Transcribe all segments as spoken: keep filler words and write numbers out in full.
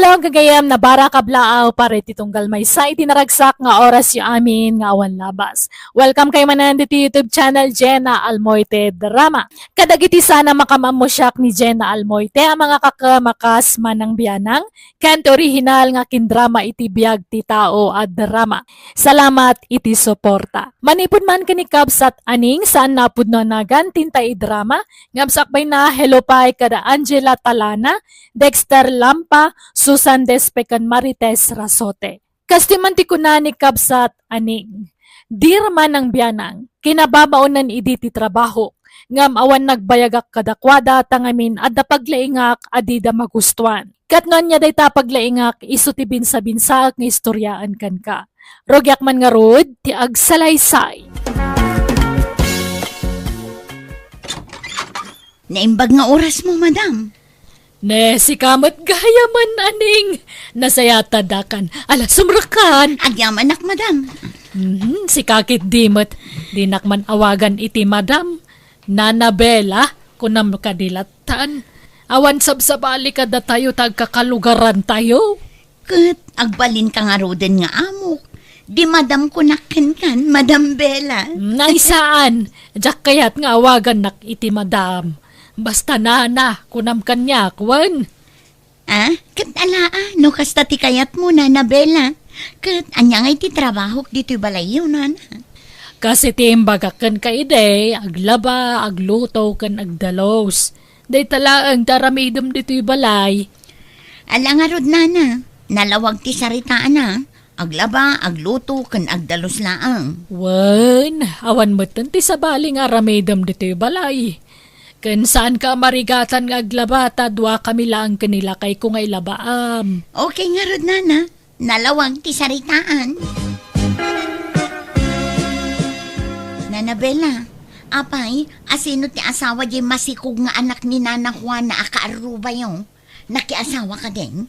Ita gagayam, nabarak a blaaw para iti tunggal maysa iti naragsak nga orasyo amin nga awan labas. Welcome kayo manen diti YouTube channel, Jenna Almoite Drama. Kadagiti sana makamammo siak ni Jenna Almoite a mangakakamakas manang bianang, ken ti orihinal nga kindrama iti biag ti tao a drama. Salamat iti suporta. Manipud man ken ni Kabsat Aning, saan napudno a nagan tinta idrama, ngem sakbayna, hello pay kada Angela Talana, Dexter Lampa, Susan Despe ken Marites Rasote. Kastoy man ti kuna ni Kabsat Aning, "Dir manang bianang, kinababaonen idi ti trabaho, ngem awan nagbayagak kadakuada ta ngamin adda paglaingak a dida magustuan. Ket no ania dayta paglaingak, isu ti binsabinsaek nga istoriaen kenka. Rugiak man ngarud ti agsalaysay." Naimbag nga orasmo, madam. Ne, sika met gayamen, Aning. Nasayatadakan. Ala, sumrekkan. Agyamanak, madam. Mhm, sika ketdi met. Dinak man awagan iti madam. Nana Bella, kunam kadi lattan. Awan sabsabali kadatayo ta agkakalugarantayo. Ket agbalinka ngaruden nga amok. Di madam kunak kenkan, Madam Bella. Nay, saan. Diak kayat nga awagannak iti madam. Basta nana, kunam kaniak, wen. Ah, ket ala, ah, no kasta ti kayatmo, Nana Bella. Ket ania ngay ti trabahok ditoy balayyo, nana? Kas iti imbagak kenka idi, aglaba, agluto, ken agdalus. Dayta laeng ti aramidem ditoy balay. Ala ngarud, nana, nalawag ti saritaana. Aglaba, agluto, ken agdalus laeng. Wen, awan metten ti sabali nga aramidem ditoy balay. Ken saanka a marigatan nga aglaba ta duakami laeng ken ni lakayko nga ilabaam. Okay ngarud, nana. Nalawag ti saritaan. Nana Bella, apay, asino ti asawa diay masikog nga anak ni Nana Juana a kaarrubayo? Nakiasawa kadin?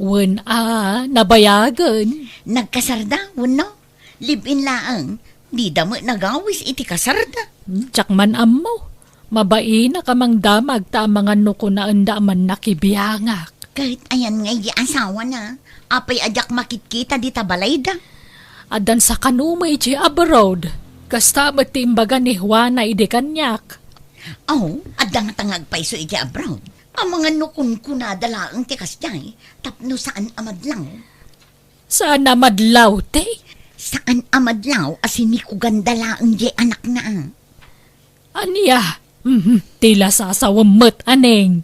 Wen a, nabayagen. Nagkasarda, wenno? Live-in laeng, dida met nagawis iti kasarda. Hmm, diak man ammo. Mabainak a mangdamag ta amangan no kunaenda a mannakibiangak. Ket ayan nga idi asawana, apay a diak makitkita dita balayda? Addan sakano met idiay abroad. Kasta met ti imbaga ni Juana idi kaniak. Aw, adda ngata nga agpayso idiay abroad. Amangan no kunkunada laeng ti kasdiay, tapno saan a madlaw. Saan a madlaw, ti? Saan a madlaw a sinikoganda laeng diay anakna. Ania? Mhm, ti la sasawem met, Aning.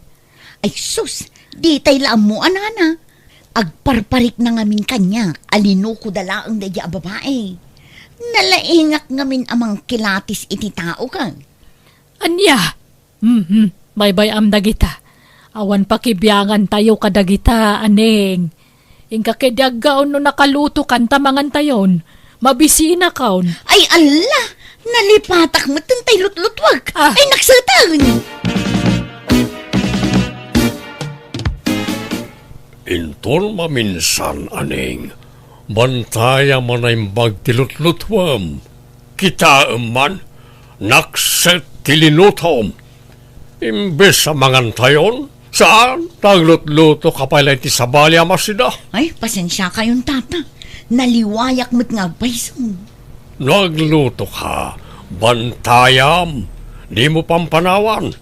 Ay sus, ditay la ammo a nana. Agparparikna ngamin kaniak a linokoda laeng daydiay a babai. Nalaingak ngamin a mangkilatis iti tao, ken. Ania? Mhm, baybay-am dagita. Awan pakibiangantayo kadagita, Aning. Inka ketdi aggaon no nakalutokan ta mangantayon. Mabisinakon. Ay, alla! Nalipatak metten tay lutlutuak. Ah. Ay, nakseten! Inton maminsan, Aning, bantayam a naimbag ti lutlutuem. Kitaem man, nakset ti linutom. Imbes a mangantayon, saan ta aglutlutoka pay la iti sabali a masida. Ay, pasensiakayon, tata. Naliwayak met nga agpayso. No aglutoka, bantayam, dimo pampanawan.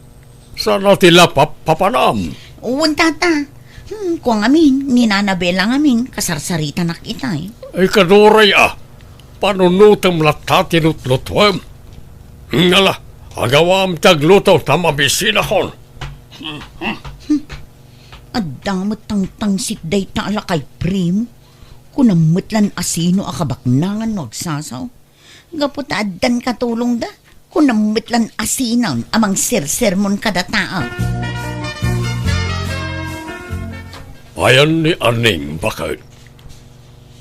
Saan a ti la pap-, papanam? Wen, tata. Hmm, kua ngamin, ni Nana Bella ngamin, kasarsaritanak itay. Ay, kaduray a, panunotem latta ti lutlutuem. Ngala, agawam ti agluto ta mabisinakon. Adda met tangtangsit dayta a lakay, primo. Kunam met lan asino a kabaknangan no agsasaw. Gapu ta addan katulongda, kunam met lan asinan a mangsersermon kada tao. Ayan ni Aning baket.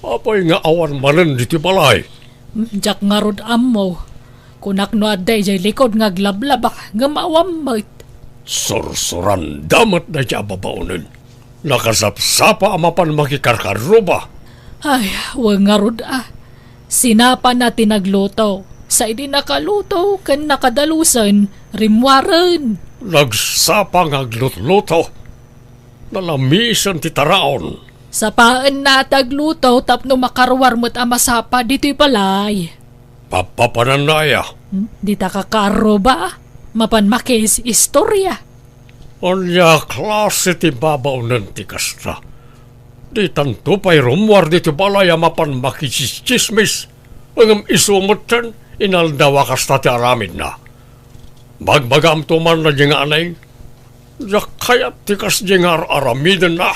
Apay nga awan manen ditoy balay? Hmm, diak ngarud ammo. Kunak no adda idiay likod nga aglablaba, ngem awan met. Sursuranda met daydiay a babaonen. Nakasapsapa a mapan makikarkarruba. Ay, wen ngarud a. Sinapana ti nagluto. Sa idi nakaluto ken nakadalusen, rimmuaren. Nagsapa nga aglutluto. Nalamisen ti taraon. Sapaenna ti agluto tapno makaruar met a masapa ditoy balay. Papapananna aya? Hmm? Dita kakaarruba? Mapan makiis-istorya. Ania klase ti babaonen ti kasta? Ditanto pay rummuar ditoy balay a mapan makitsismis. Ngem isu metten, inaldaw a kasta ti aramidna. Bagbagaamto man daydiay nga Aneng, diak kayat ti kasdiay nga ar-aramidenna.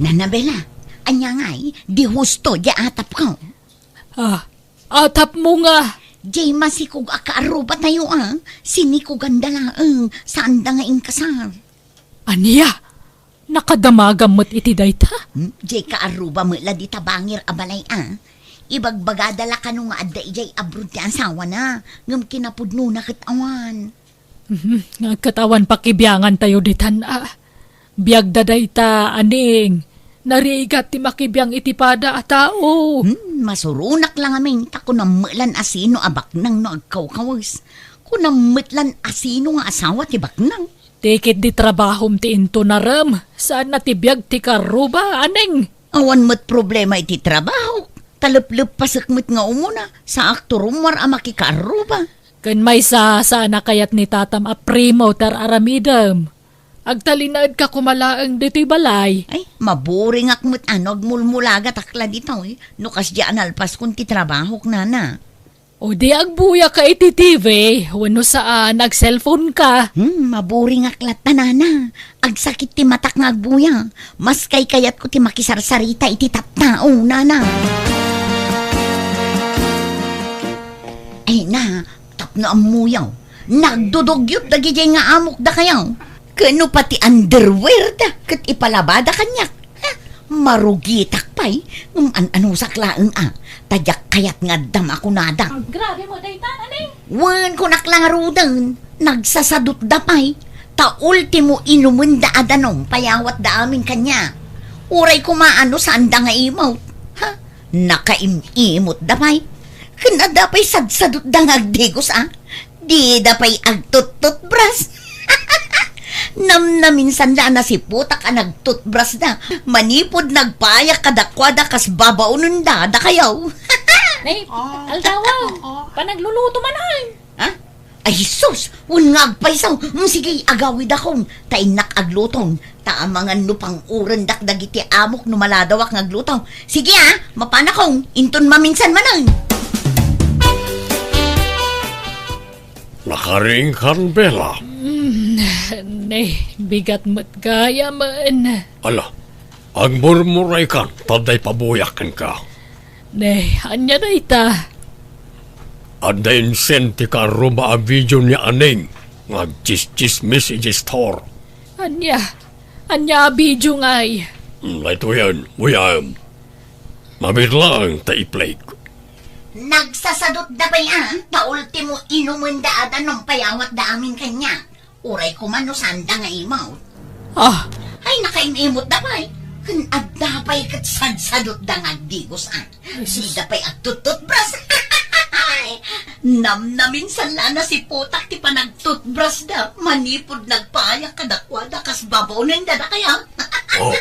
Nana Bella, ania ngay, di husto diay atapko? Ah, atapmo nga. Diay masikog a kaarrubatayo a, sinikoganda laeng, saanda nga inkasar. Ania? Nakadamagam met iti dayta? Hmm, diay kaarruba met la dita bangir a balay a. Ibagbagada la kano nga adda idiay abroad ti asawana, ngem kinapudnona ket awan. Mhm, ket awan pakibiangantayo ditan a. Biagda dayta, Aneng. Narigat ti makibiang iti pada a tao. Hmm, masuronak la ngamin, ta kunam met lan a sino a baknang no agkawkawes. Kunam met lan a sino nga asawa ti baknang. Ti ketdi trabahom ti intunarem, saanna ti biag ti kaarruba, Aneng. Awan met problema iti trabahok. Talepleppasek met nga umuna, saakto rummuar a makikaarruba. Ken maysa, saan a kayat ni tatam a primo ti ar-aramidem. Agtalinaedka koma laeng ditoy balay. Ay, maburingak met a no agmulmulagatak la ditoy, no kasdiay a nalpaskon ti trabahok, nana. O di agbuya ka iti T V, wenno saan, ag-cellphone ka. Hmm, maburing ak latta, nana. Agsakit ti matak nga agbuya. Mas kaykayatko ti makisarsarita iti tattao, nana. Ay na, tapno ammoyo, nagdudugyot dagidiay nga amok dakayo. Ken no pati underwear da ket ipalabada kaniak, ha? Marugitak pay, ngem an-anusak laeng a, ta diak kayat nga addam a kunada. Grabe mo dayta, Aneng. Wen, kunak la ngaruden, nagsasadutda pay, ta ultimo inumenda a danum payawatda amin kaniak. Uray koma a no saanda nga imot, ha? Nakaim-imotda pay. Ken adda pay sadsadutda nga agdigos a. Dida pay agtut-toothbrush. Namnaminsan la a nasiputak a nagtutbrush da. Manipud nagpayak kadakuada kas babaonenda dakayo. Nay, aldawa. Panagluluto man ay. Ha? Ay, sus! Wen nga agpayso. Mm, sige, agawidakon. Ta innak agluton. Ta amangan no pang-urendak dagiti amok no maladawak nga agluto. Sige, ah, mapanakon. Inton maminsan manen. Nakariingkan, Bella? Mm, ne, bigat met gayam. Ala, agmurmuraykan, ta adda ipabuyak kenka. Ne, ania dayta? Adda insend ti kaarruba a video ni Aneng nga agtsistsismis idiay store. Ania? Ania a video ngay? Mm, daytoyen, uyaem. Mabiit laeng ta i-play. Nagsasadutda pay a, ta ultimo inumenda a danum payawatda amin kaniak. Uray koma no saanda nga imot. Ah. Ay, nakaim-imotda pay. Ken adda pay ket sadsadutda nga agdigos a. Jesus. Dida pay agtututbras. Namnaminsan la a nasiputak ti panagtutbrasda manipud nagpayak kadakuada kas babaonenda dakayo. Oh.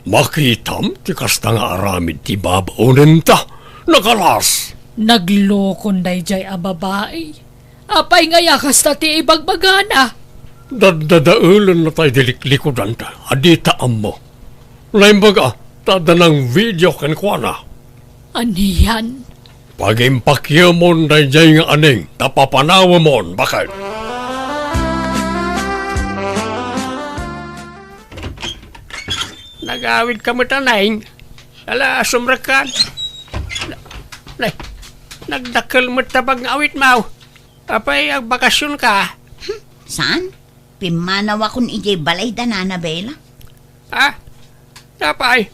Makitam ti kasta nga aramid ti babaonenta. Nakalas! Naglokon daydiay a babai. Apay nga aya kasta ti ibagbagana? Daddadaelenna tay di liklikudanta a dita ammo. Naimbag a, ta adda nang video kenkuana. Anian? Pagimpakyemon daydiay nga Aneng ta papanawemon, baket. Nagawid ka met, Aneng. Ala, sumrekkan. Nay, nagdakkel met ta pag-awitmo. Apay, agbakasyon ka? Hmm, saan? Pimmanawakon idiay balay da Nana Bella. Ah, apay,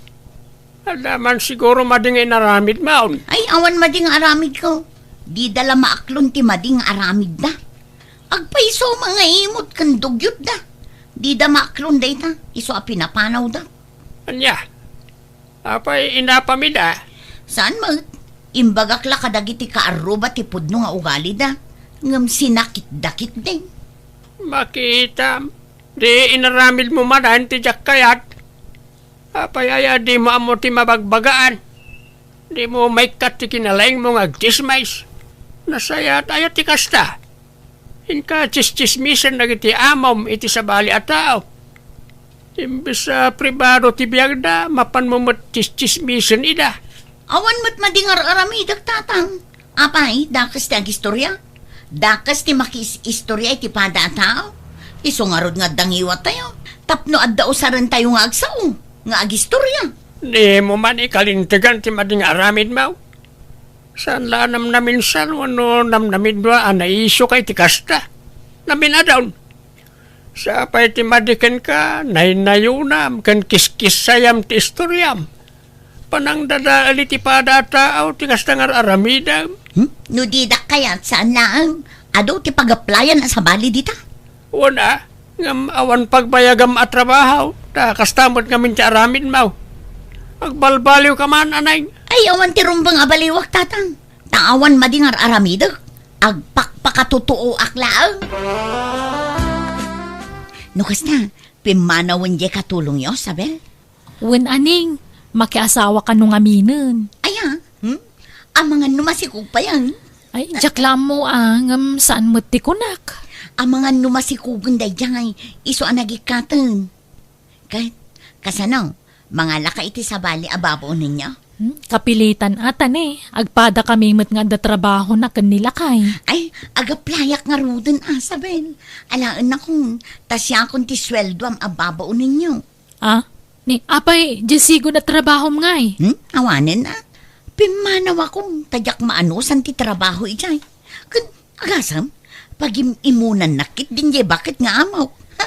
adda man siguro madi nga inaramidmon. Ay, awan madi nga aramidko. Dida la maaklon ti madi nga aramidda. Agpayso nga imot ken dugyotda. Dida maaklon dayta, isu a pinapanawda. Ania? Apay, inapam ida? Saan met? Imbagak la kadagiti kaarruba ti pudno nga ugalida, ngem sinakitda ketdin. Makitam, di inaramidmo manen ti diak kayat. Apay aya dimo ammo ti mabagbagaan? Dimo maikkat ti kinalaingmo nga agtsismis? Nasayaat aya ti kasta? Inka tsistsismisen dagiti amom iti sabali a tao. Imbes a pribado ti biagda, mapanmo met tsistsismisen ida. Awan met madi nga ar-aramidek, Tatang. Apay, dakes ti agistoria? Dakes ti makis-istoria iti pada a tao? Isu ngarud nga adda ngiwattayo tapno adda usarentayo nga agsao nga agistoria. Dimo man ikalintegan ti madi nga aramidmo. Saan la a namnaminsan wenno namnamidmo a naiisu ka iti kasta. Naminadon. Sapay ti madi kenka, naynayonam ken kiskissayam ti istoriam. Panangdadael iti pada a tao ti kasta nga ar-aramidem. Hmm? No didak kayat, saan laeng. Adu ti pagaplayan a sabali dita. Wen a, ngem awan pagbayagam a trabaho, ta kasta met ngamin ti aramidmo. Agbalbaliwka man, anay. Ay, awan ti rumbeng a baliwak, Tatang. Ta awan madi nga ar-aramidek. Agpakpakatutuoak laeng. No kasta, pimmanawen diay katulongyo, Sabel? Wen, aning, makiasawa kano ngaminen. Aya, hmm? Amangan no masikog pay, ah. Ay, diak la ammo, ah, ngem saan met ti kunak. Amangan no masikogen daydiay, isu a nagikkaten. Ket, kasano, mangalaka iti sabali a babaonenyo? Hmm, kapilitan a ta ne, agpadakami met nga adda trabahona ken ni lakay. Ay, agaplayak ngaruden, ah, Sabel. Alaennakon, ta siakon ti sueldoam a babaonenyo. Ah? Ni, apay, diay sigun a trabahom ngay? Hmm? Awanen, ah. Pimmanawakon, ta diak maanusan ti trabaho idiay. Ken, agasem, pagim-imunannak ketdin diay baket nga amok. Ha?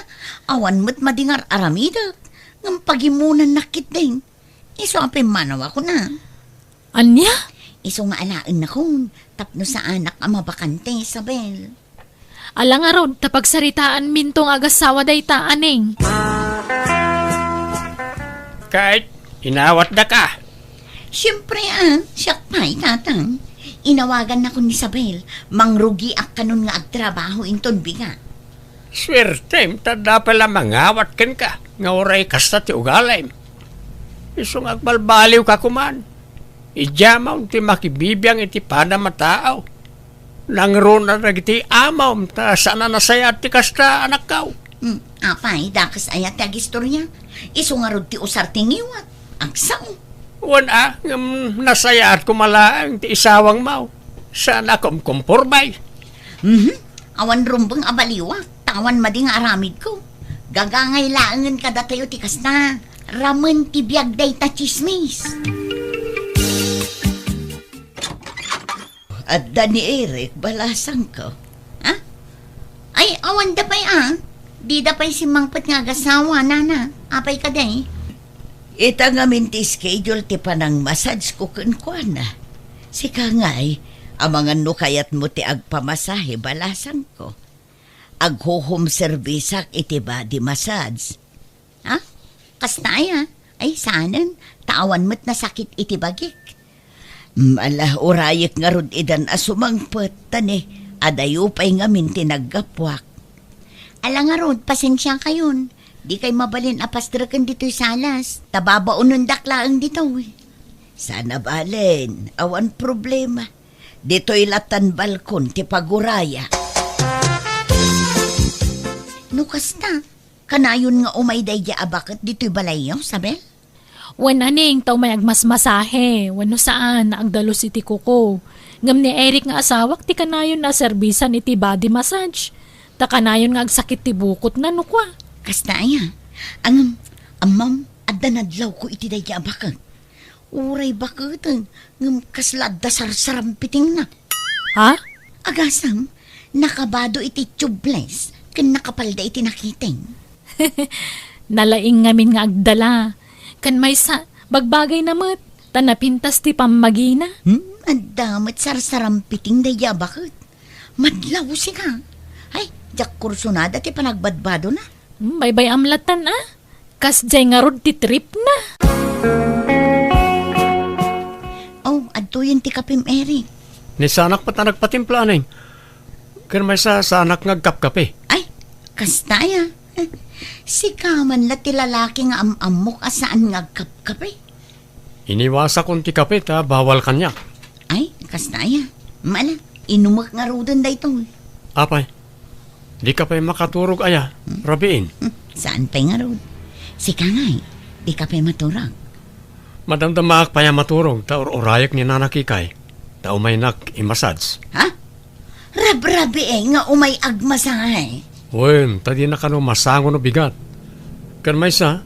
Awan met madi nga ar-aramidek, ngem pagimunannak ketdin. Isu a pimmanawakon, ah. Ania? Isu nga alaennakon, tapno saanak a mabakante, Isabel. Ala ngarud, ta pagsaritaanminto nga agassawa dayta, aning. Ket, inawatdaka. Siempre, ah, siak pay, Tatang. Inawagannakon ni Isabel, mangrugiak kanon nga agtrabaho inton biga. Suertem, ta adda pay la mangawat kenka, nga uray kasta ti ugalim. Isu nga agbalbaliwka koman. Idiamon ti makibibiang iti padam a tao. Nangruna dagiti amom, ta saan a nasayaat ti kasta, anakko. Hmm, apay, dakes aya ti agistoria? Isu ngarud ti usar ti ngiwat. Agsao. Wen a, ngem nasayaat koma laeng ti isawangmo. Saan a kumkumporme. Mhm. Awan rumbeng a baliwak, ta awan madi nga aramidko. Gagangay laengen kadatayo ti kasta. Ramen ti biag dayta tsismis. Adda ni Eric, balasangko. Ha? Ay, awanda pay, ah. Dida pay simmangpet nga agasawa, nana. Apay kadi? Ita ngamin ti schedule ti panangmassage ko kenkuana. Sika ngay, amangan no kayatmo ti agpamasahe, balasangko. Agho-home serviceak iti body massage. Ha? Kasta aya? Ay, saanen, ta awan met nasakit iti bagik. Mm, ala, urayek ngarud idan a sumangpet, ta ne, adayo pay ngamin ti naggapuak. Ala ngarud, pasensiakayon. Dikay mabalin a pastreken ditoy salas, ta babaonendak laeng ditoy. Sana balen, awan problema. Ditoy latan balkon ti paguraya. No kasta, kanayon nga umay daydiay a baket ditoy balayyo, Sabel? Wen aning ta umay agmasmasahe, wenno saan, agdalus iti kuko. Ngem ni Eric nga asawak ti kanayon a serbisan iti body massage. Ta kanayon nga agsakit ti bukotna no kua. Kasta aya? Ngem, ammom, adda nadlawko iti daydiay a baket. Uray baketen, ngem kasla adda sarsarampitingna. Ha? Agasem, nakabado iti tubeless, ken nakapalda iti nakiting. Nalaing ngamin nga agdala. Ken maysa, bagbagayna met, ta napintas ti pammagina. Hmm, adda met sarsarampiting daydiay a baket. Madlaw sika. Ay, diak kursunada ti panagbadbadona. Hmm, baybay-am latan, ah. Kasdiay ngarud ti tripna. Oh, adtoyen ti kapim, Eric. Ni sanak met a nagpatimpla, aning. Ken maysa, sanak nga agkapkape. Ay, Kasta aya. Sika man la ti lalaki nga am-ammok a saan nga agkapkape. Iniwasakon ti kape ta bawal kaniak. Ay, kasta aya. Mala, inumek ngaruden daytoy. Apay, dika pay makaturog aya, Hmm? Rabiin? Hmm, saan pay ngarud? Sika ngay, dika pay maturog. Madamdamaak pay a maturog ta ur-urayek ni Nana Kikay. Ta umaynak i-massage. Ha? Rabrabii nga umay agmasahe. Wen, ta dina kano masango no bigat. Ken maysa,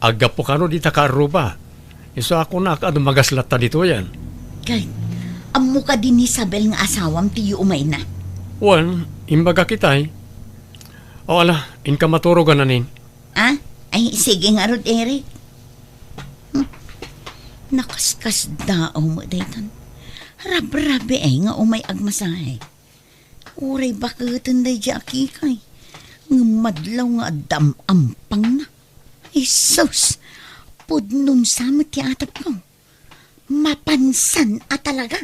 aggapu kano dita kaarruba. Isu a kunak a dumagas latta ditoyen. Kay, ammo kadi ni Isabel nga asawam ti umayna? Wen, imbagak itay. O ala, inka maturogan, aning. Ah? Ay, sige ngarud, Eric. Hmm. Nakaskasdaaw met daytan. Rabrabii nga umay agmasahe. Uray baketen daydiay a Kikay. Ngem madlaw nga adda am-ampangna. Isus! Pudnon sa met ti atepko. Mapansan a talaga.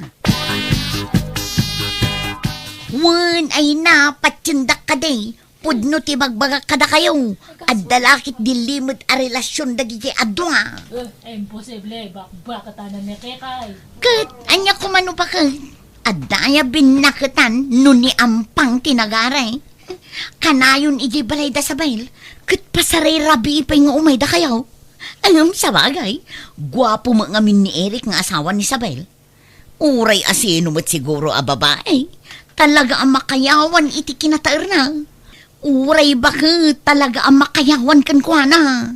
Wen, ay na, patiendak kadi. Pudno ti bagbagak kadakayo. Adda la ketdi limed a relasion dagiti adua. Eh, imposible. Bakbaketanan ni Kikay. Ket, ania kumano baket? Adda aya binnaketan no ni Ampang ti nagari? Kanayon idiay balay da Isabel, ket pasarirabii pay nga umay dakayo. Ngem sabagay, guapo met ngamin ni Eric nga asawa ni Isabel. Uray asino met siguro a babae, talaga a makayawan iti kinataerna. Uray baket, talaga a makayawan kenkuana.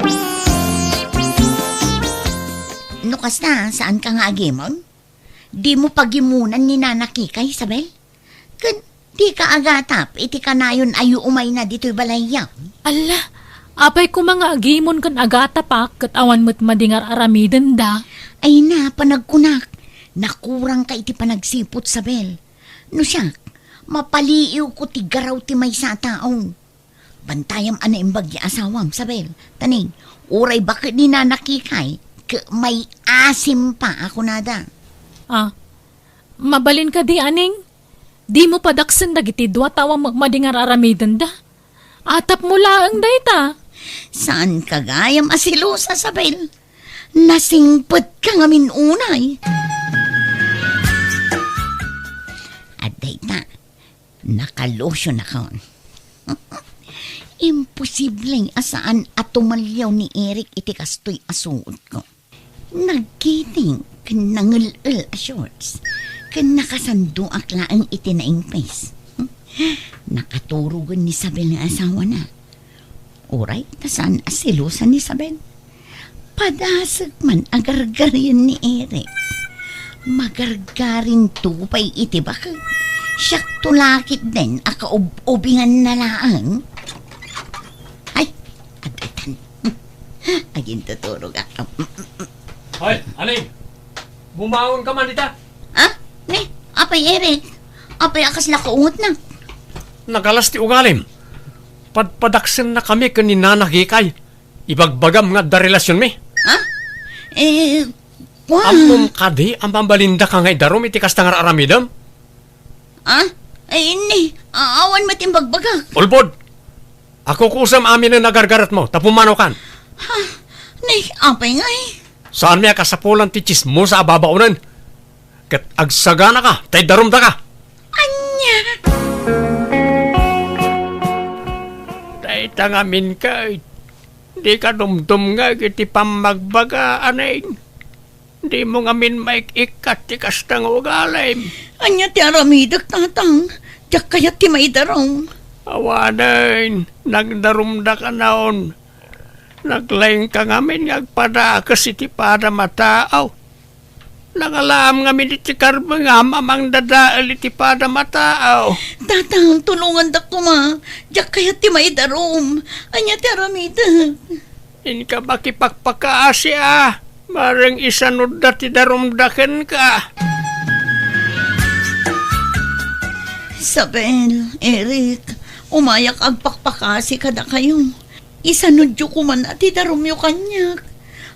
No kasta, saanka nga agimon? Dimo pagimunan ni Nana Kikay, Isabel? Ken dika agatap iti kanayon a umayna ditoy balayyo? Alla, apay koma nga agimon ken agatapak ket awan met madi nga ar-aramidenda? Ay na, panagkunak, nakurangka iti panagsiput, Isabel. No siak, mapaliiwko ti garaw ti maysa a tao. Bantayam a naimbag ti asawam, Isabel. Taning, uray baket ni Nana Kikay, ket may asim pa a kunada. Ah, mabalin kadi, aning? Dimo padaksen dagiti dua ta awan met madi nga ar-aramidenda? Atapmo laeng dayta. Saanka gayam a selosa, Isabel? Nasingpetka ngamin unay. Adda ita, nakalusionakon. Imposible a saan a tumaliaw ni Eric iti kastoy a suotko. Nagkiting ken nangel-el a shorts, ken nakasandoak laeng iti naingpis. Nakaturogen ni Isabel nga asawana. Uray ta saan a selosa ni Isabel. Padasek man a gargarien ni Eric. Magargarinto pay iti baket. Siakto la ketdin a kaub-ubinganna laeng. Ay, addan. Agintuturogak. Hoy, aning! Bumangonka man dita! Ah? Ni, apay Eric? Apay a kasla kaungotna? Nagalas ti ugalim. Padpadaksennakami ken ni Nana Kikay. Ibagbagam nga adda relasionmi. Ha? Eh, kuan. Ammom kadi a mabalindaka nga idarum iti kasta nga ar-aramidem? Ah? Ay, ni, a-, awan met imbagbagak. Ulbod! Akukusem aminen a gargaretmo, ta pumanokan. Ha? Ni, apay ngay? Saanmi a kasapulan ti tsismosa a babaonen. Ket agsaganaka, ta idarumdaka. Ania? Dayta ngamin ket, dika dumdumngeg iti pammagbaga, aning. Dimo ngamin maik-ikkat ti kasta nga ugalim. Ania ti aramidek, tatang? Diak kayat ti maidarum. Awanen, nagdarumdaka naon. Naglaingka ngamin nga agpadakes iti padam a tao. Nangalaam ngamin iti karbengam a mangdadael iti padam a tao. Tatang, tulongandak koma. Diak kayat ti maidarum. Ania ti aramidek? Inka makipakpakaasi a, mareng isanudda ti darumda kenka. Isabel, Eric, umayak agpakpakasi kadakayo. Isanudyo koman a ti darumyo kaniak.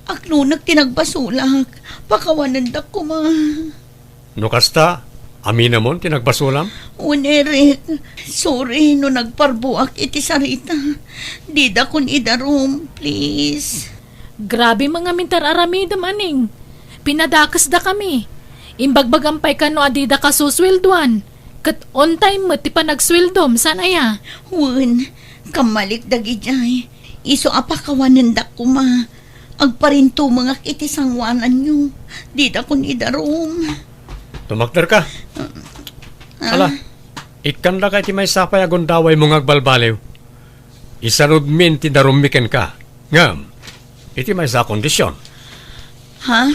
Agnunek ti nagbasolak, pakawanendak koma. No kasta, Aminamon ti nagbasolam? Wen, Eric, sorry no nagparbuak iti sarita. Didakon idarum, please. Grabe nga ngamin ti ar-aramidem, Aning. Pinadakesdakami. Imbagbagam pay kano a didaka susueldoan. Ket on time met ti panagsueldom, saan aya? Wen, kammalik dagidiay. Isu a pakawanendak koma. Agparintumengak iti sangoananyo. Didakon idarum. Tumakderka. Ah. Ala, ikkandaka iti maysa pay a gundawaymo nga agbalbaliw. Isanudmin ti darummi kenka. Ngem, iti maysa a kondision. Ha?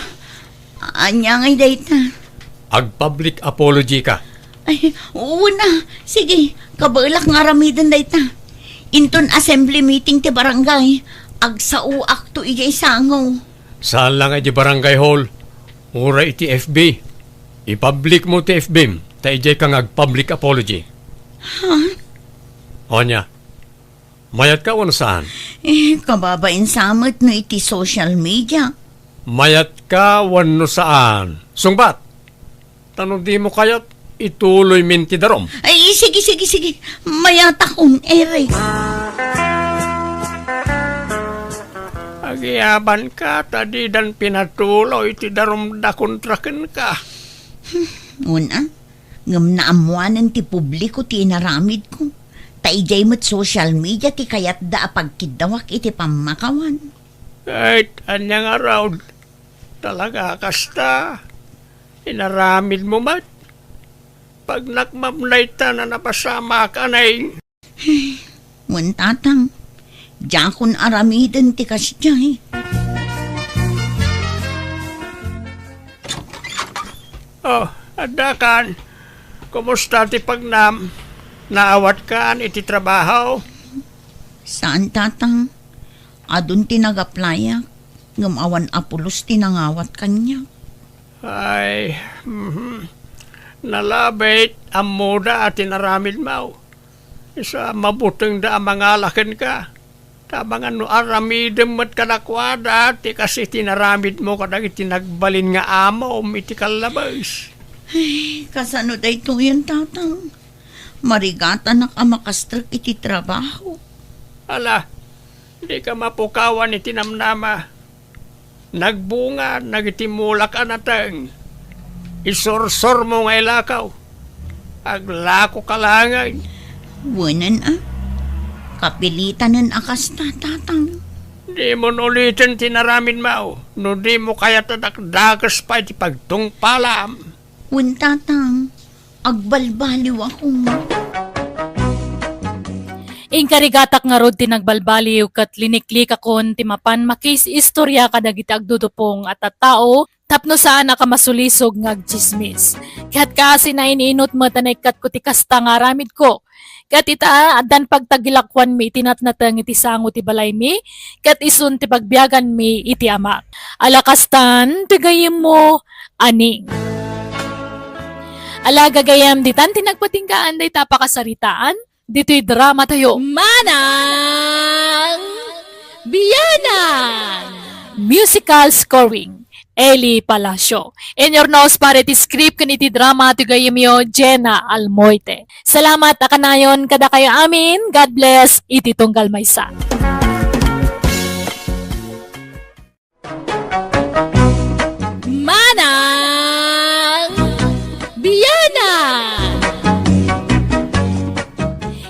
Ania ngay dayta? Ag-public apology ka. Ay, wen a. Sige, kabaelak nga aramiden dayta. Inton assembly meeting ti barangay, agsaoakto idiay sango. Saan la nga iti barangay hall, uray iti F B. I-publicmo ti F B-m, ta idiay ka nga ag-public apology. Ha? Ania? Mayatka wenno saan? Eh, kababain sa met no iti social media. Mayatka wenno saan? Sungbat! Ta no dimo kayat, ituloymin ti darum. Ay, sige, sige, sige. Mayatakon, Eric. Agiyabanka ta didan pinatuloy ti darumda kontra kenka. Hmm, wen a. Ngem naammoanen ti publiko ti inaramidko. Ta idiay met social media ti kayatda a pagkiddawak iti pammakawan. Ket ania ngarud? Talaga a kasta? Inaramidmo met? Pagnakmam dayta a napasamak, Aning. Wen, Tatang, diakon aramiden ti kasdiay. Oh, addakan. Kumusta ti pagnam? Naawatkan iti trabaho? Saan, Tatang. Adun ti nag-applyak, ngem awan a pulos ti nangawat kaniak. Ay, mhm. Nalabit, ammoda a ti inaramidmo. Isu a mabutengda a mangala kenka. Ta amangan no aramidem met kadakuada ti kas iti inaramidmo kadagiti nagbalin nga amom iti kallabes. Ay, kasano daytoyen, Tatang? Marigatanak a makastrek iti trabaho. Ala, dika mapukawan iti namnama. Nagbunga dagiti mulak a nateng. Isursurmo nga ilakaw. Aglakoka laengen. Wen a. Kapilitanen a kasta, Tatang. Dimon uliten ti inaramidmo, no dimo kayat a dakdakes pay ti pagtungpalam. Wen, Tatang. Agbalbaliwakon. Inkarigatak ngarud ti nagbalbaliw ket liniklikakon ti mapan makiis-istoria kadagiti agdudupong a tattao tapno saanak a masulisog nga agtsismis. Ket kaasi nain-inut met a naikkatko ti kasta nga aramidko. Ket ita, addan pagtagilakuanmi iti natnateng iti sango ti balaymi, ket isun ti pagbiaganmi iti amak. Ala kastan ti gayyemmo, Aning. Ala gagayyem, ditan ti nagpatinggaan dayta a pakasaritaan, ditoy dramatayo. Manang Bianang! Musical scoring, Eli Palacio. Inyurnos para iti script ken iti drama ti gayyemyo, Jenna Almoite. Salamat a kanayon kadakayo amin. God bless iti tunggal maysa. Manang Bianang!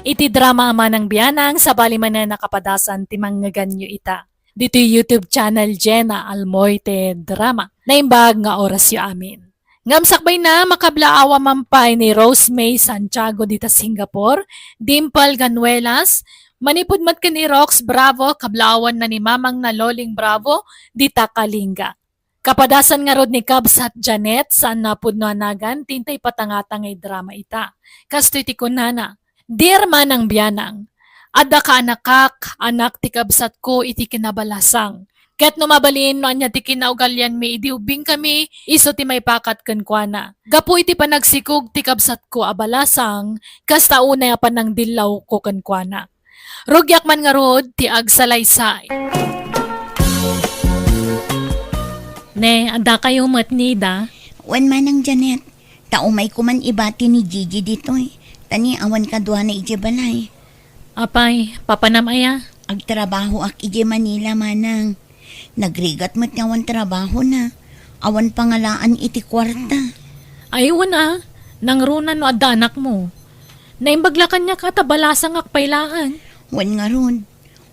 Iti drama a Manang Bianang, sabali manen a kapadasan ti manngeganyo ita. Ditoy YouTube channel Jenna Almoite Drama. Naimbag nga orasyo amin. Ngem sakbayna, makablaawa man pay ni Rose May Santiago dita Singapore, Dimple Ganuelas, manipud met ken ni Rox Bravo, kablaawanna ni mamangna Loling Bravo, dita Kalinga. Kapadasan ngarud ni Kabsat Janet, saan a pudno a nagan, ti intay patangata nga idrama ita. Kastoy ti kunana, Dear Manang Bianang, adda kaanakak, anak ti kabsatko iti kinabalasang. Ket no mabalin no ania ti kinaugalianmi idi ubbingkami, isu ti maipakat kenkuana. Gapu iti panagsikog ti kabsatko a balasang, kasta unay a panangdillawko kenkuana. Rugiak man ngarud ti agsalaysay. Ne, addakayo met, Nida? Wen, Manang Janet. Ta umay koman ibati ni Gigi ditoy, ta ni awan kaduana idiay balay. Apay, papanam aya? Agtrabahoak idiay Manila, manang. Nagrigat met nga awan trabahona. Awan pangalaan iti kuarta. Ay, wen a, nangruna no adda anakmo. Naimbag la kaniak a ta balasangak pay laeng. Wen ngarud,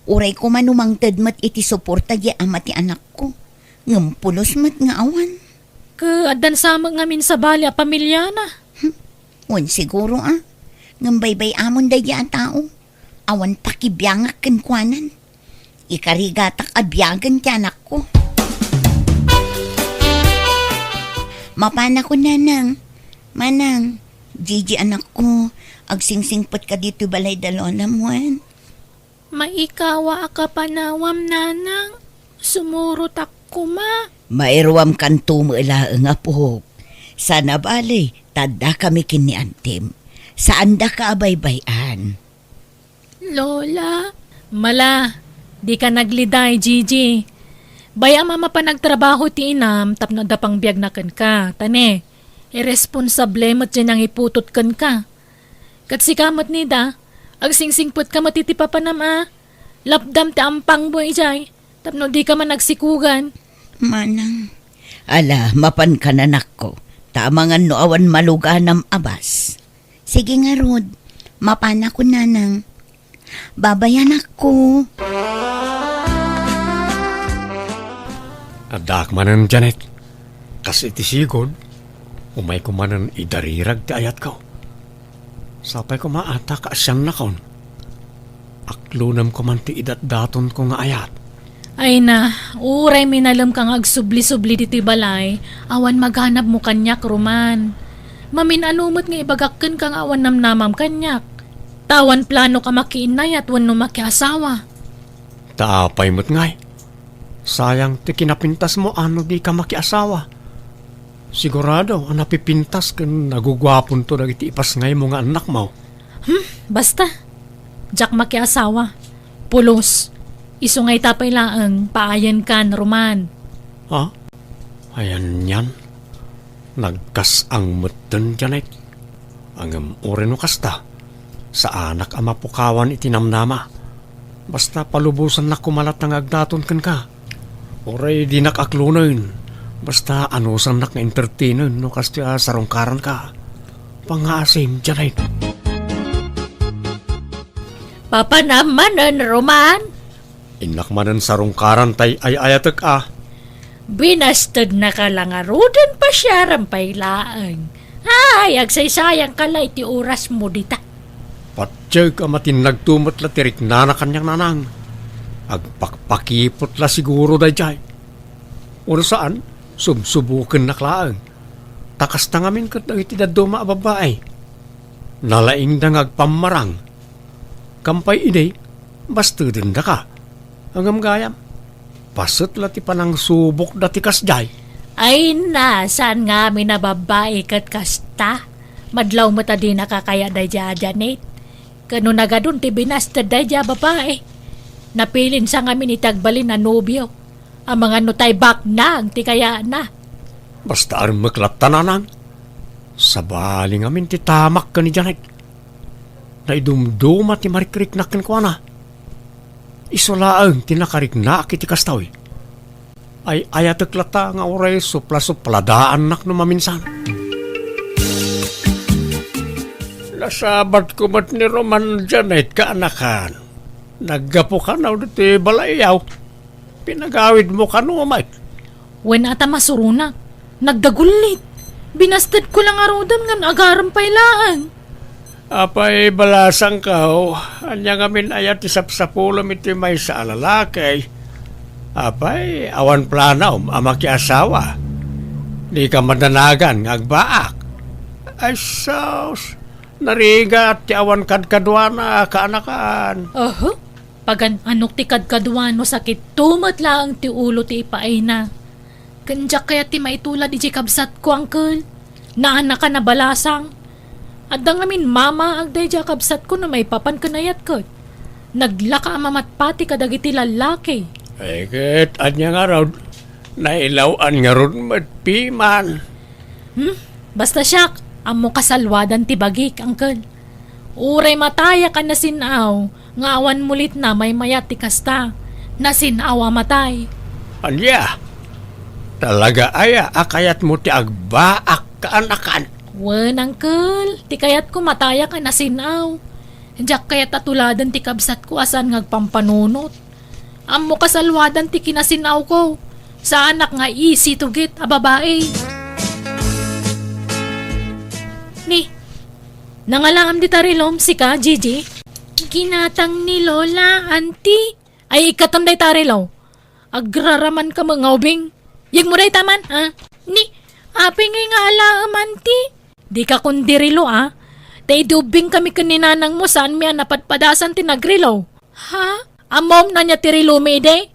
uray koma no mangted met iti suporta diay ama ti anakko. Ngem pulos met nga awan. Ket addan sa met ngamin sabali a pamiliana. Hmm. Wen siguro a. Ngem baybay-amon daydiay a tao. Awan pakibiangak kenkuanan. Ikarigatak a biagen ti anakko. Mapanakon, nanang. Manang, Gigi anakko, agsingsingpetka ditoy balay da lolam wen. Maikawa a kapanawam, nanang. Sumurotak koma. Mairuamkanto met laeng, apok. Sanabali, ta addakami ken ni antim. Saandaka a baybay-an. Lola. Mala, dika nagliday, Gigi. Bay-am a mapan agtrabaho ti inam tapno adda pangbiagna kenka. Ta ne, irresponsable met diay nangiputot kenka. Ket sika met, Nida, agsingsingpetka met iti papanam a lapdam ti ampangmo idiay tapno dika man agsikugan. Manang. Ala, mapankan, anakko, ta amangan no awan maluganam a bas. Sige ngarud, mapanakon, nanang. Baybay-anakko. Addaak manen, Janet. Kas iti sigud, umayko manen idarirag ti ayatko. Sapay koma a ta kaasiannakon. Aklonem koman ti idatdatonko nga ayat. Ay na, uray minalem ka nga agsubli-subli ditoy balay, awan maganabmo kaniak, Roman. Mamin-ano met nga ibagak kenka nga awan namnamam kaniak. Ta awan planok a makiinnayat wenno makiasawa. Ta apay met ngay? Sayang ti kinapintasmo a no dika makiasawa. Sigurado a napipintas ken naguguaponto dagiti ipasngaymo nga annakmo. Hmm, basta. Diak makiasawa. Pulos. Isu nga ita pay laeng, paayenkan, Roman. Ha? Ayan yan. Nagkas-ang metten, Janet. Ngem uray no kasta, saanak a mapukawan iti namnama. Basta palubosannak koma latta nga agdaton kenka. Uray dinak aklonen, basta anusannak nga entertainen no kasta a sarungkaranka. Pangngaasim, Janet. Papanam manen, Roman. Innak manen sarungkaran tay ay-ayatek a. Binastednaka la ngaruden, pasiaram pay laeng. Ay, agsaysayangka la iti orasmo dita. Patiek a matinnagto met la ti riknana kaniak, nanang. Agpakpakipot la siguro daydiay. Uray saan, subsubokennak laeng. Ta kasta ngamin ket dagiti dadduma a babbai. Nalaingda nga agpammarang. Kampay idi, bastedendaka. Ngem gayam, paset la ti panangsubokda ti kasdiay. Ay na, saan ngamin a babbai ket kasta? Madlaw met a dinaka kaya daydiay a Janet. Ket no nagadun ti binasted daydiay a babbai, napilinsa ngamin iti agbalin a nobio. Amangan no tay baknang ti kayana. Basta armek latta, nanang. Sabali ngamin ti tamak ken ni Janet. Naidumduma ti marikriknak kenkuana. Isu laeng ti nakariknaak iti kastoy. Ay-ayatek latta nga uray suplasupladaanak no maminsan. Nasabatko met ni Roman, Janet, kaanakan. Naggapu kano ditoy balayyo. Pinagawidmo kano met? Wen a ta masuronak. Nagdagullit. Binastedko la ngaruden ngem agarem pay laeng. Apay, balasangko, ania ngamin aya ti sapsapulem iti maysa a lalaki? Apay, awan planom a makiasawa? Dika madanagan nga agbaak? Ay, sus! Narigat ti awan kadkaduana, kaanakan. Aha. Pagan-anok ti kadkaduan no sakitto met laeng ti ulo ti ipaayna. Ken diak kayat ti maitulad idiay kabsatko, uncle. Naanaka nabalasang. Adda ngamin mamaag daydiay a kabsatko no maipapan ken ayat ket. Naglaka a mamatpati kadagiti lallaki. Ay, ket ania ngarud? Nailaw-an ngarud met piman. Hmm? Basta siak, Ammo kasalluadan ti bagik, Uncle. Uray matayak a nasin-aw nga awan mulitna maymayat ti kasta. Nasin-aw a matay. Ania? Talaga aya a kayatmo ti agbaak, kaanakan? Wen, Uncle. Ti kayatko matayak a nasin-aw. Diak kayat a tuladen ti kabsatko a saan nga agpampanunot. Ammo kasalluadan ti kinasin-awko. Saanak nga easy to get a babai. Ni, nangalaam dita rilom, sika, Gigi? Ginatang ni Lola, Auntie. Ay, ikkatam dayta rilo. Agraraman ka met nga ubing. Yegmo dayta man, ha? Ni, apay ngay nga alaem, Auntie? Dika kundi rilo, a. Ta idi ubbing kami ken ni nanangmo, saanmi a napadpadasan ti nagrilo. Ha? Ammom no ania ti rilomi idi?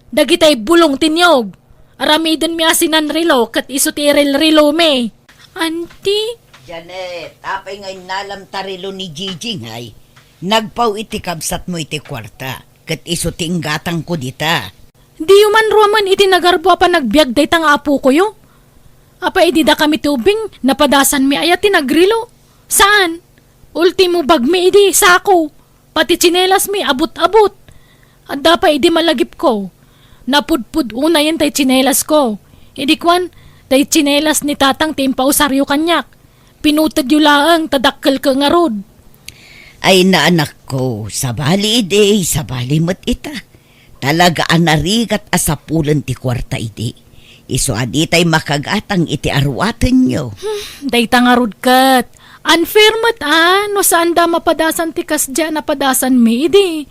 Dagitay bulong ti niyog. Aramidenmi a sinanrilo ket isu ti irilrilomi. Auntie? Janet, apay nga innalam ta rilo ni Gigi ngay? Nagpaw iti kabsatmo iti kuarta, ket isu ti inggatangko dita. Diyo man ruamen iti nagarbo a panagbiag dayta nga apokoyo? Apay idi dakami ti ubbing, napadasanmi aya ti nagrilo? Saan? Ultimo bagmi idi sako, pati tsinelasmi abut-abut. Adda pay idi malagipko. Napudpud unayen tay tsinelasko. Idi kuan, tay tsinelas ni tatang ti impausaryo kaniak. Pinutedyo laeng ta dakkelko ngarud. Ay, naanakko, sabali idi, sabali met ita. Talaga a narigat a sapulen ti kuarta idi. Isu a ditay makagatang iti aruatenyo. Hmm, dayta ngarud ket. Unfair met a, no saanda mapadasan ti kasdiay a napadasanmi idi.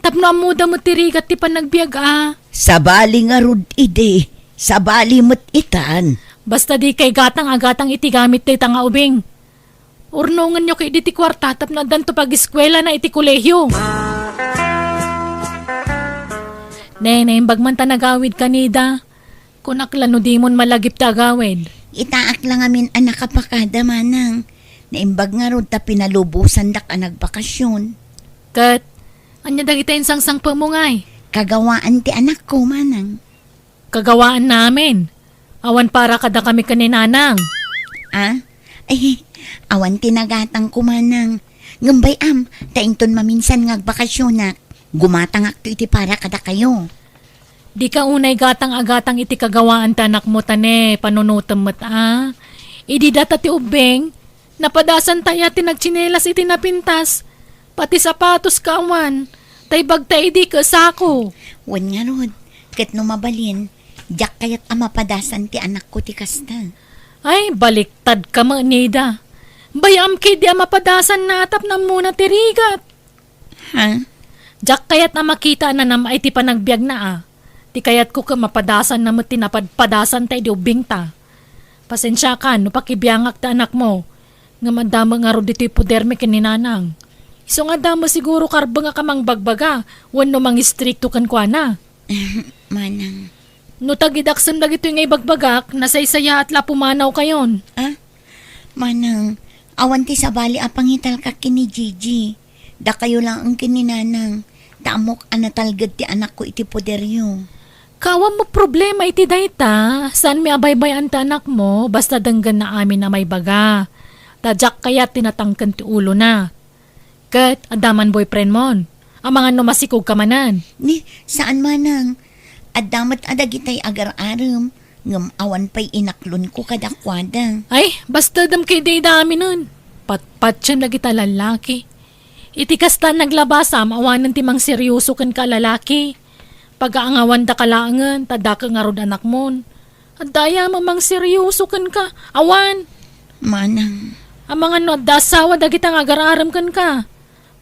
Tapno ammoda met ti rigat ti panagbiag a. Sabali ngarud idi. Sabali met itan. Basta dikay gatang a gatang iti gamit dayta nga ubing. Urnongenyo ketdi ti kuarta tapno addanto pagiskuelana iti kolehio. Ne, naimbag man ta nagawid ka, Nida. Kunak la no dimon malagip ti agawid. Itaak la ngamin a nakapakada, manang. Naimbag ngarud ta pinalubosandak a nagbakasyon. Ket, ania dagiti insangsangpetmo ngay? Kagawaan ti anakko, manang. Kagawaan namin. Awan para kadakami ken ni Nanang. Ah? Ay, awan ti nagatangko, manang. Ngem bay-am, ta inton maminsan nga agbakasyonak, gumatangakto iti para kadakayo. Dika unay gatang a gatang iti kagawaan ti anakmo ta ne, panunotem met a. Idi data ti ubbing, napadasanta aya ti nagtsinelas iti napintas, pati sapatos ka awan, tay bagta idi ket sako. Wen ngarud, ket no mabalin, diak kayat a mapadasan ti anakko ti kasta. Ay, baliktad ka met, Nida. Bay-am ketdi a mapadasanna a tapno ammona ti rigat. Ha? Diak kayat a makita a nanam-ay ti panagbiagna a. Ti kayatko ket mapadasanna met ti napadpadasanta idi ubbingta. Pasensiakan no pakibiangak ti anakmo. Ngem adda met ngarud ditoy podermi ken ni Nanang. Isu nga adda met siguro karbengak a mangbagbaga wenno mangistrikto kenkuana. Manang. No tagidaksem dagitoy nga ibagbagak, nasaysayaat la a pumanawkayon. Ah? Manang, awan ti sabali a pangitalkak ken ni Gigi. Dakayo laeng ken ni Nanang, ta ammok a natalged ti anakko iti poderyo. Kaawan met problema iti dayta, saanmi a baybay-an ti anakmo, basta denggenna amin a maibaga. Ta diak kayat ti natangken ti ulona. Ket adda man boyfriendmon. Amangan no masikogka manen. Ni, saan, manang. Adda met a dagitay agar-arem, ngem awan pay inaklonko kadakuada. Ay, basta dem ketdi idi aminen. Patpatiem dagita lallaki. Iti kasta naglabasam, awanen ti mangseryoso kenka a lalaki. Pagaangawandaka laengen, ta daka ngarud anakmon. Adda aya a mangseryoso kenka? Awan. Manang. Amangan no adda asawa dagita nga agar-arem kenka.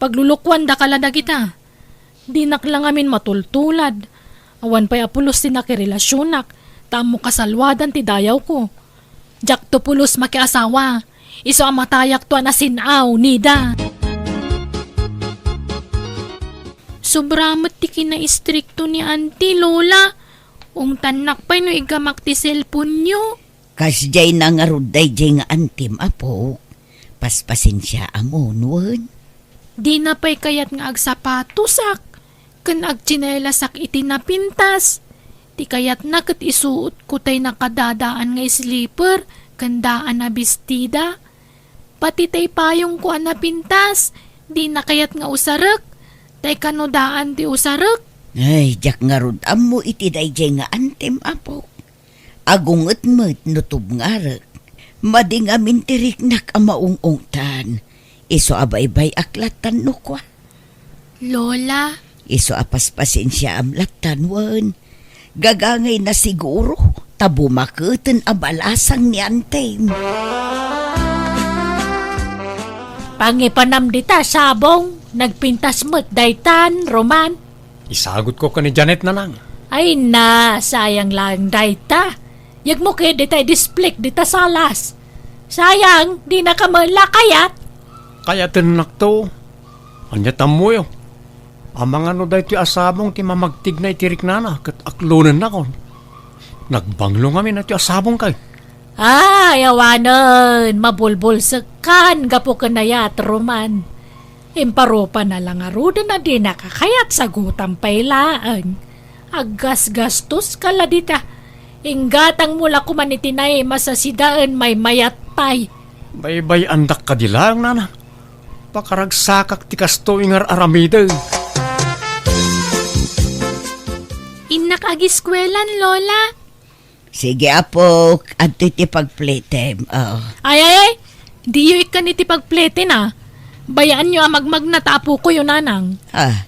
Paglulukuandaka la dagita. Dinak la ngamin matultulad. Awan pay a pulos ti nakirelasionak, ta ammo kasalluadan ti dayawko. Diakto pulos makiasawa. Isu a matayakto a nasin-aw, Nida. Sobra met ti kinaistrikto ni Auntie, Lola. Ungtannak pay no igamak ti cellphone-yo. Kasdiay na ngarud daydiay nga antim, apok. Paspasensiaam, wen. Dina pay kayat nga agsapatosak ken agtsinelasak iti napintas. Ti kayatna ket isuotko tay nakadadaan nga slipper ken daan a bestida. Pati tay payongko a napintas, dina kayat nga usarek. Tay kanudaan ti usarek. Ay, diak ngarud ammo iti daydiay nga antem, apo. Agunget met no tubngarek. Madi ngamin ti riknak a maung-ungtan. Isu a baybay-ak lattan no kua. Lola. Isu a paspasensiaam lattan wen. Gagangayna siguro, ta bumaketen a balasang ni antem. Pangipanam dita sabong, nagpintas met daytan, Roman. Isagutko ken ni Janet, nanang. Ay na, sayang lang dayta. Yegmo ket dita idisplik dita salas. Sayang, dina ka met la kayat. Kayatennakto. Ania tammoyo? Amangan no daytoy a sabong ti mamagtigna iti riknana ket aklonennakon. Nagbanglo ngamin daytoy a sabong kay. Ay, awanen, mabulbulsekkan gapu ken ayat, Roman. Imparupana la ngaruden a dinaka kayat sagutam pay laeng. Aggasgastoska la dita. Inggatangmo la koman iti naimas a sidaen maymayat pay. Baybay-andak kadi laeng, nana. Pakaragsakak ti kastoy nga ar-aramiden. Innak agiskuelan, Lola. Sige, apok. Adtoy ti pagpletem. Oh. Ay, ay, ay. Diyo ikkan iti pagpleten, a. Bayaanyo a magmagna ta apokoyo, nanang. Ah,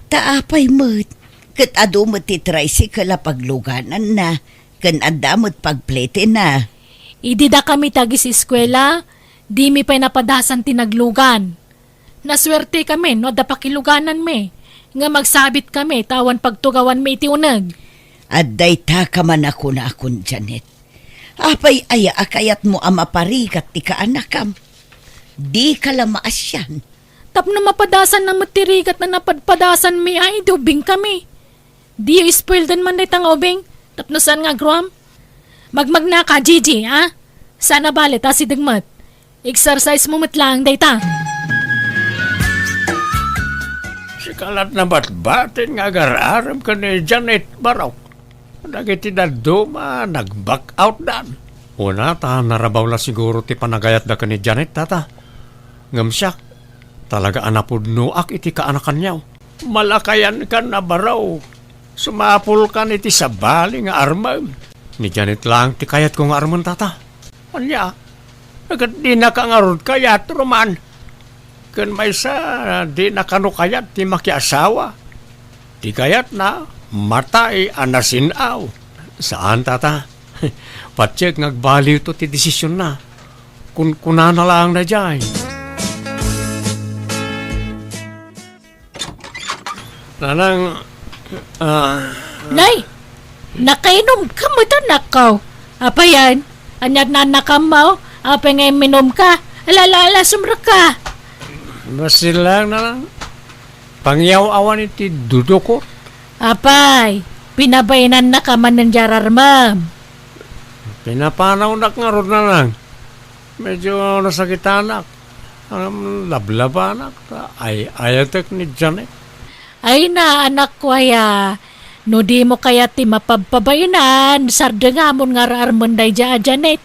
ta apay met? Ket adu met ti tricycle a paglugananna, ken adda met pagpletenna. Idi dakami ti agiseskuela, dimi pay napadasan ti naglugan. Nasuertekamin no adda pakilugananmi nga magsabitkami ta awan pagtugawanmi iti uneg. Adda ita ka man a kunakon, Janet. Apay aya a kayatmo a maparigat ti kaanakam? Dika la maasian. Tapno mapadasanna met ti rigat a napadpadasanmi a idi ubingkami. Diyo ispoildan man dayta nga ubing tapno saan nga agruam? Magmagnaka, Gigi, a? Saan a bale ta asideg met. Exercise mo met laeng dayta. Sika lat nabatbatin nga agar-arem ken ni Janet Barok. Dagiti dadduma, nag-back out dan. Una ta narabaw la siguro ti panagayatda ken ni Janet, tata. Ngem siak, talaga a napudnoak iti kaanakanyo. Malakayankan a baro. Sumapulkan iti sabali nga armem. Ni Janet laeng ti kayatko nga armen, tata. Ania? Ket dinaka ngarud kayat, Roman. Ken maysa, dina kano kayat ti makiasawa. Ti kayatna, matay a nasin-aw. Saan, tata. Patiek nga agbaliwto ti desisionna. Kunkunana laeng daydiay. Nanang, ah, Nay, nakainumka met, anakko. Apay aya? Ania ti naannakam? Apay nga imminumka? Ala, ala, ala, sumrekka. Basta lang, nanang. Pangyaw-awan iti dudukot. Apay, pinabainannaka manen di ararmem. Pinapanawnak ngarud, nanang. Medyo nasakitanak. Ngem lablabanak ta ay-ayatek ni Janet. Ay na, anakko aya, no dimo kayat ti mapabpabainan, sardengamon nga ar-armen daydiay a Janet.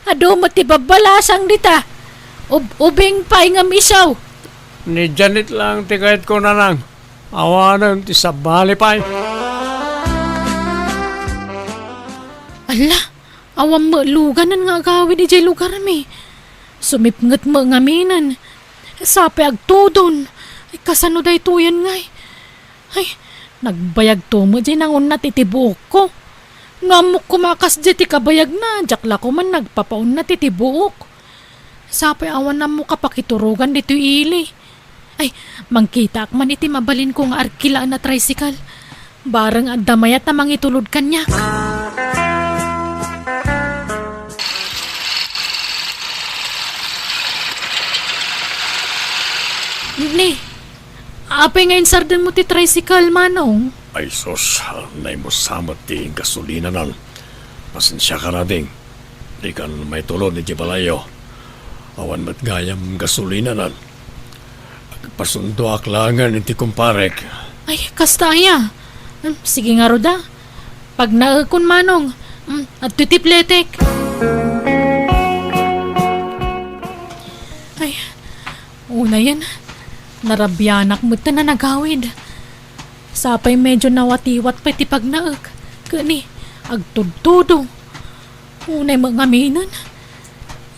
Adu met ti babbalasang dita. Ub-, ubing pay ngem isu. Ni Janet lang ti kayatko, nanang. Awanen ti sabali pay. Ala, awan met luganen nga agawid idiay lugarmi. Sumipnget met ngaminen. Sapay agtudon. Ay, kasano daytoyen ngay? Ay, nagbayagto met diay nangunnat iti buokko. No ammok koma a kasdiay ti kabayagna, diak la koman nagpapaunnat iti buok. Sapay awan ammok a pakiturogan ditoy ili. Ay, mangkitaak man iti mabalinko nga arkilaen a tricycle. Bareng adda mayat a mangitulod kaniak. Ni, apay nga insardenmo ti tricycle, Manong? Ay sus, naimusa met ti gasolinanan. Pasensiakan, ading. Dikan maitulod idiay balayyo. Awan met gayam gasolinanan. Agpasundoak laengen iti kumparek. Ay, kasta aya. Hmm, sige ngarud a. Pagnaekon, Manong. Hmm, adtoy ti pletek. Ay, unayen, narabianak met ta nanagawid. Sapay medyo nawatiwat pay ti pagnaek, ken ni, agtudtudo. Unay met ngaminen,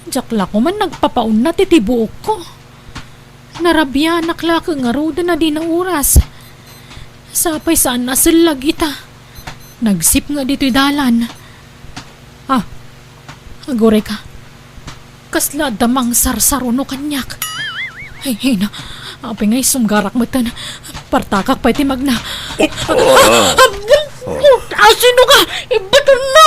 diak la koman nagpapaunat iti buokko. Narabianak la ket ngaruden a di nauras. Sapay saan a sellag ita. Nagsipnget ditoy dalan. Ah, aguray ka. Kasla adda mangsarsaruno kaniak. Ay, ay na. Apay nga isumgarak metten. Partakak pay ti magna. Ah, ah, ah, asino ka? Ibaton mo!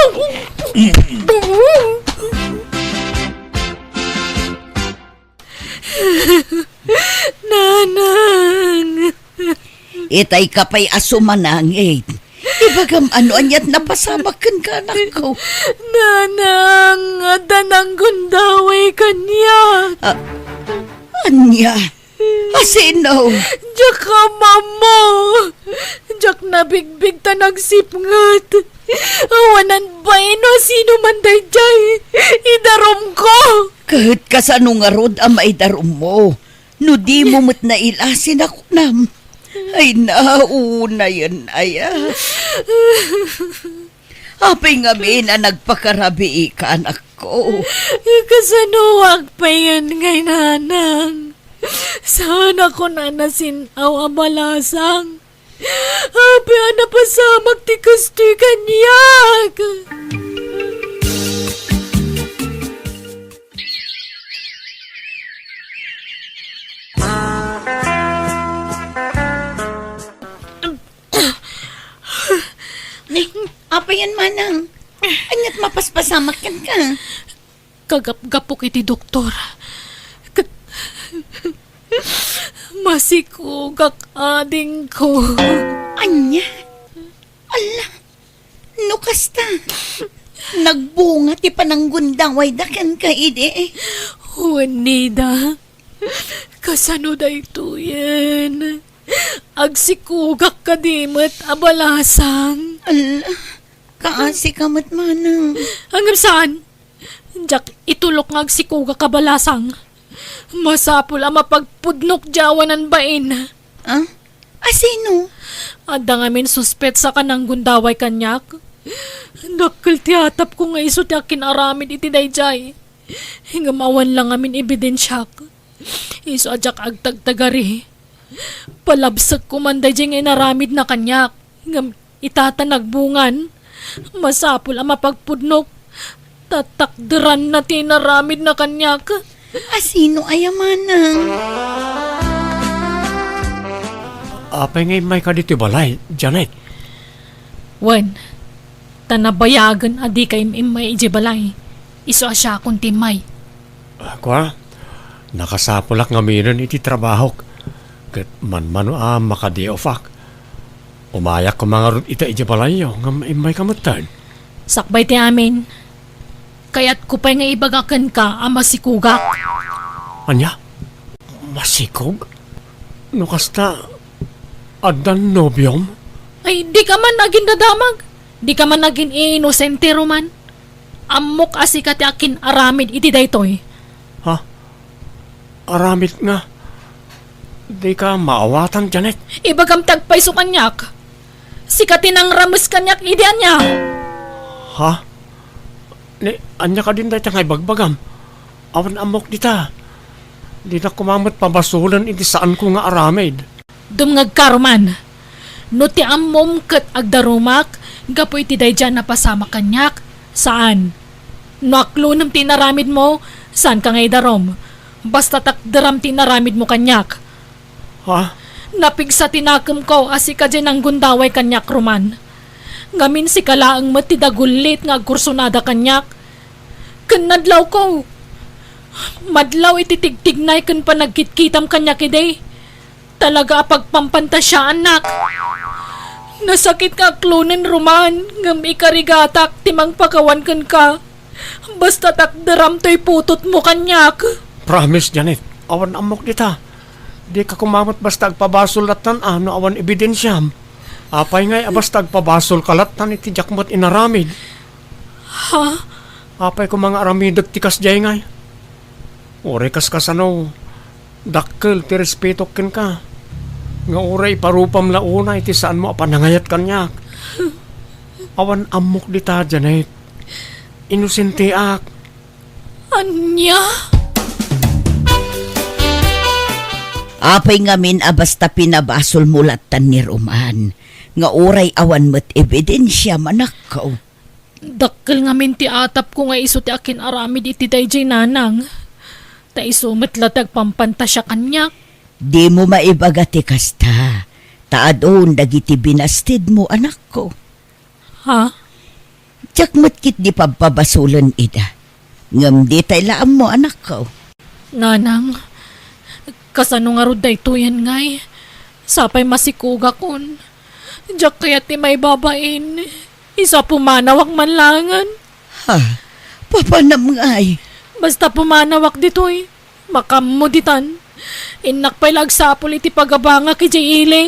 Nanang! Itay ka pay a sumanangit. Ibagam ano aniat napasamak kenka, anakko. Nanang, adda nanggundaway kaniak. Ah, ania? Asino? Diak ammo. Diak nabigbig ta nagsipnget. Awanan bain no asino man daydiay. Idarumko. Ket kasano ngarud a maidarummo? No dimo met naila, sinakunam. Ay, naunayen aya. Apay ngamin a nagpakarabii ka, anakko? Kasanoak payen ngay nanang? Saan a kunana sin-aw a balasang? Apay a napasamak ti kastoy kaniak? Ni, apay yan, manang? Aniat mapaspasamak kenka? Kagapgapok iti doktor. Ket masikogak, adingko. Ania? Ala, no kasta, nagbunga ti pananggundawayda kenka idi? Wen, Nida, kasano daytoyen? Agsikogak kadi met a balasang. Ala, kaasi ka met, manang. Ngem saan? Diak itulok nga agsikogak a balasang. Masapul a mapagpudnok diay awanan bain. Ah? Asino? Adda ngamin suspetsa a nanggundaway kaniak. Dakkel ti atapko nga isu ti akin-aramid iti daydiay. Ngem awan la ngamin ebidensiak. Isu a diak agtagtagari. Palabsekko man daydiay nga inaramidna kaniak. Ngem ita ta nagbungan, masapul a mapagpudnok. Tatakderanna ti inaramidna kaniak. Asino aya, manang? Apay nga immayka ditoy balay, Janet? Wen, ta nabayagen a dika im-immay idiay balay. Isu a siakon ti immay. Ah, kua, nakasapulak ngaminen iti trabahok, ket manmano a maka-day off-ak. Umayak koma ngarud ita idiay balayyo, ngem immayka metten. Sakbay ti amin, kayatko pay nga ibaga kenka a masikogak. Ania? Masikog? No kasta, addan nobiom? Ay, dika man agindadamag. Dika man agin-iinosente, Roman. Ammok a sika ti akin-aramid iti daytoy. Ha? Aramid nga? Dika maawatan, Janet. Ibagam ti agpayso kaniak. Sika ti nangrames kaniak idi ania. Ha? Ni, ania kadin dayta nga ibagbagam? Awan ammok dita. Dinak koma met pabasolen iti saanko nga aramid. Dumngegka, Roman. No ti ammom ket agdarumak gapu iti daydiay a napasamak kaniak, saan. No aklonem ti inaramidmo, saanka nga idarum. Basta takderam ti inaramidmo kaniak. Ha? Napigsa ti nakemko a sika diay nanggundaway kaniak, Roman. Ngamin, sika laeng met ti dagullit nga agkursonada kaniak. Ken nadlawko. Madlaw iti tigtignay ken panagkitkitam kaniak idi. Talaga a pagpampantasiaannak. Nasakit nga aklonen, Roman, ngem ikarigatak ti mangpakawan kenka. Basta takderam toy putotmo kaniak. Promise, Janet. Awan ammok dita. Dika koma met basta agpabasol lattan a no awan ebidensiam. Apay ngay a basta agpabasolka lattan iti diak met inaramid? Ha? Apay koma nga aramidek ti kasdiay ngay? Uray kaskasano, dakkel ti respetok kenka, nga uray iparupam la unay ti saanmo a panangayat kaniak. Awan ammok dita, Janet. Inosenteak. Ania? Apay ngamin a basta pinabasolmo lattan ni Roman, nga uray awan met ebidensiam, anakko? Dakkel ngamin ti atapko nga isu ti akin-aramid iti daydiay, nanang. Ta isu met la ti agpampantasia kaniak. Dimo maibaga ti kasta, ta adun dagiti binastidmo, anakko. Ha? Diak met ketdi pabpabasolen ida. Ngem ditay la ammo, anakko. Nanang, kasano ngarud daytoyen ngay? Sapay masikogakon. Diak kayat ti maibabain. Isu a pumanawak man laengen. Ha? Papanam ngay? Basta pumanawak ditoy. Makaammo ditan. Innak pay la agsapul iti pagabangak idiay ili.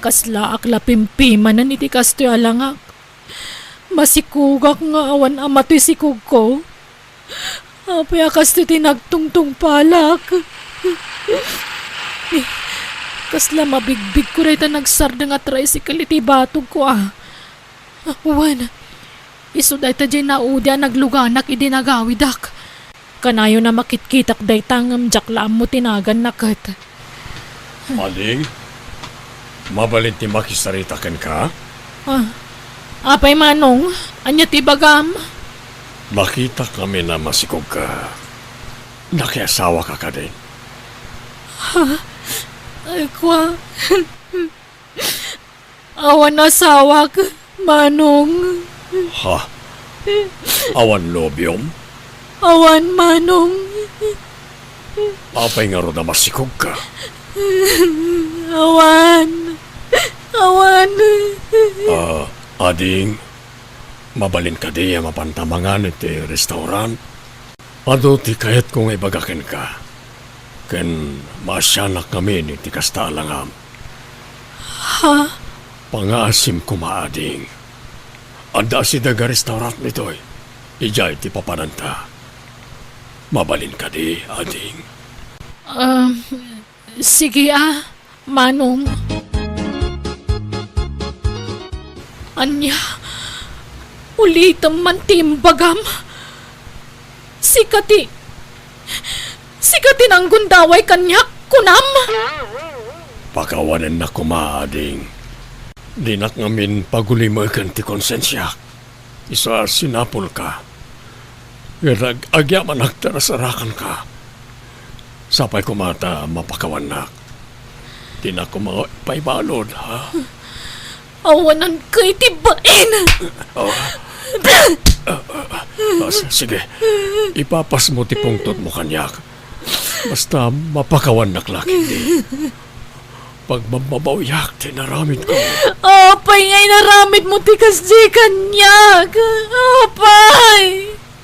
Kaslaak la pimpimanen iti kastoy a langak. Masikogak nga awan ama toy sikogko. Apay a kastoy ti nagtungtungpalak? Kasla mabigbigko dayta nagsardeng a tricycle iti batogko a. Wen, isu dayta diay naudi a nagluganak idi nagawidak. Kanayon a makitkitak dayta ngem diak la ammo ti naganna ket. Ading, mabalin ti makisarita kenka? Ah, apay, Manong, ania ti ibagam? Nakitak ngamin a masikogka. Nakiasawaka kadi? Ha? Ay, kua. Awan asawak, Manong. Ha? Awan nobiom? Awan, Manong. Apay ngarud a masikogka? Awan. Awan. Ah, ading, mabalin kadi a mapanta mangan iti restaurant? Adu ti kayatko nga ibaga kenka, ken maasianak ngamin iti kasta a langam. Ha? Pangaasim koma, ading. Adda asideg a restaurant ditoy. Idiay ti papananta. Mabalin kadi, ading? Um, sige, ah. Manong. Ania? Ulitem man ti imbagam. Sika ti, sika ti nanggundaway kaniak, kunam? Pakawanennak koma, ading. Dinak ngamin pagulimeken ti konsensiak. Isu a sinapulka. Ket ag-, agyamanak ta nasarakanka. Sapay koma ta mapakawannak. Dinak koma paibalud, ha? Awananka iti bain! Oh. Ah, ah, ah, s-, sige. Ipapasmo ti pungtotmo kaniak. Basta mapakawannak la ketdi. Pagbabbabawiak ti inaramidko. Apay nga inaramidmo ti kasdi kaniak? Apay!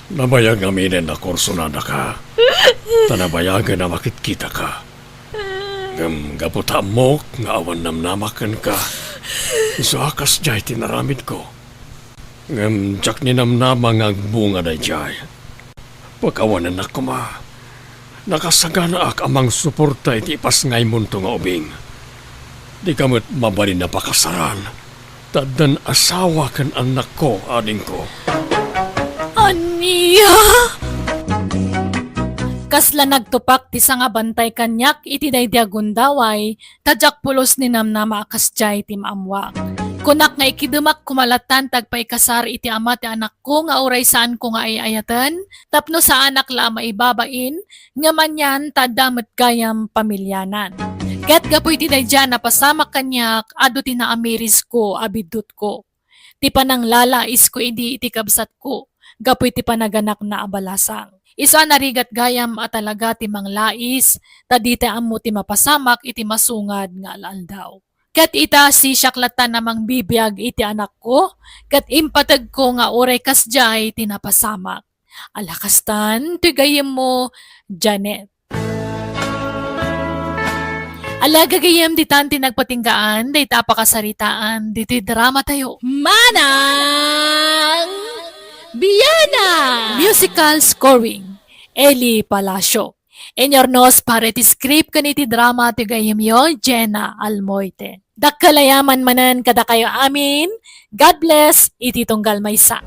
Nabayag ngaminen a kursunadaka. Ta nabayagen a makitkitaka. Ngem gapu ta ammok nga awan namnamak kenka, isu a kasdiay ti inaramidko. Ngem diak ninamnama nga agbunga daydiay. Pakawanennak koma. Nakasaganaak a mangsuporta iti ipasngaymonto nga ubing. Dika met mabalin a pakasaran, ta addan asawa ken annakko, adingko. Ania? Kasla nagtupak ti sangabantay kaniak iti daydi a gundaway, ta diak pulos ninamnama a kasdiay ti maammoak. Kunak nga ikidemak koma lattan ti agpaikasar iti ama ti anakko nga uray saanko nga ay-ayaten, tapno saanak la a maibabain, ngem anian ta adda met gayam pamilianan. Ket gapu iti daydiay a napasamak kaniak, adu ti naamirisko a biddutko. Ti pananglalaisko idi iti kabsatko, gapu iti panaganakna a balasang. Isu a narigat gayam a talaga ti manglais, ta ditay ammo ti mapasamak iti masungad nga al-aldaw. Ket ita, sisiak latta a mangbibiag iti anakko, ket impategko nga uray kasdiay ti napasamak. Ala kastan, toy gayyemmo, Janet. Ala gagayyem, ditan ti nagpatinggaan dayta a pakasaritaan ditoy drama tayo. Manang! Biana! Musical scoring, Eli Palacio. Inyurnos para iti script ken iti drama ti gayyemyo, Jenna Almoite. Dakkel a yaman manen kadakayo amin. God bless iti tunggal maysa.